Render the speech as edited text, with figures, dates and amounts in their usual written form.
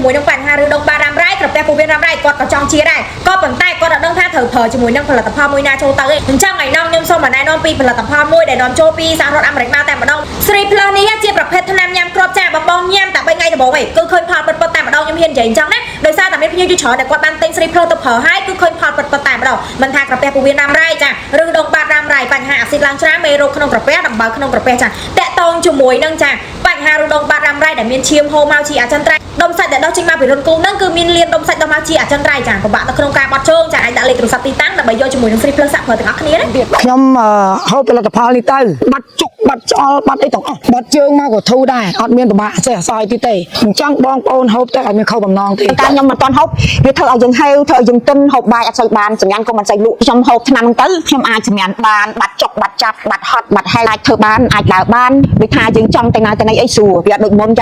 ជាមួយនឹងបញ្ហាឬដុងបារ៉ាំរ៉ៃក្រពះពោះវៀនរ៉ាំរ៉ៃគាត់ក៏ចង់ជាដែរក៏ប៉ុន្តែគាត់អត់ដឹងថាត្រូវប្រើជាមួយនឹងផលិតផលមួយណាចូលទៅទេអញ្ចឹងថ្ងៃនេះខ្ញុំសូមមកណែនាំពីផលិតផលមួយដែលនាំចូលពីសហរដ្ឋអាមេរិកមកតែម្ដង Three Plus នេះជាប្រភេទថ្នាំញ៉ាំគ្រាប់ចាបងបងញ៉ាំតែ3ថ្ងៃដំបូងឯងគឺឃើញផលពិតៗតែម្ដងខ្ញុំហ៊ាននិយាយអញ្ចឹងណាដោយសារតែមានភ្ញៀវជាច្រើនដែលគាត់បានទិញ Three Plus ទៅប្រើហើយគឺឃើញផលពិតៗតែម្ដងមិនថាក្រពះពោះវៀនរ៉ាំរ៉ៃចាឬដងបាតរ៉ាំរ៉ៃបញ្ហាអាស៊ីតឡើងច្រើនមេរោគក្នុងក្រពះដំបៅក្នុងក្រពះចាតាក់តងជាមួយនឹងចាបញ្ហាឬដងបាតរ៉ាំរ៉ៃដែលមានឈាមហូរមកជាអចិន្ត្រៃយ៍ដុំសាច់ដែលដោះចេញមកពីរុនគូហ្នឹងគឺមានលៀនដុំសាច់ដោះមកជាអចិន្ត្រៃយ៍ចាពិបាកនៅក្នុងការបត់ជើងចាអាចដាក់លេខទូរស័ព្ទទីតាំងដើម្បីយកជាមួយនឹង Three Plus សាក់ប្រើទាំងអស់គ្នាណា ខ្ញុំហូបផលិតផលនេះទៅបាត់ជុកបាត់ឆ្អល់បាត់អីទាំងអស់បាត់ជើងមកក៏ធូរដែរអត់មានពិបាកចេះអសយទីទេអញ្ចឹងបងប្អូនហូបទៅអត់មានខុសបំណងទេ កាលខ្ញុំមិនទាន់ហូបវាធ្វើឲ្យយើងហេវធ្វើឲ្យយើងទិនហូបបាយអត់សូវបានសម្ញានក៏មិនសូវលក់ខ្ញុំហូបថ្នាំហ្នឹងទៅខ្ញុំអាចសម្ញានបានបាត់ចុកបាត់ចាប់បាត់ហត់បាត់ហែលអាចធ្វើបានអាចដើរបានដូចថាយើងចង់ទៅណាទៅណីអីស្រួលវាអត់ដូចមុនអញ្ចឹង។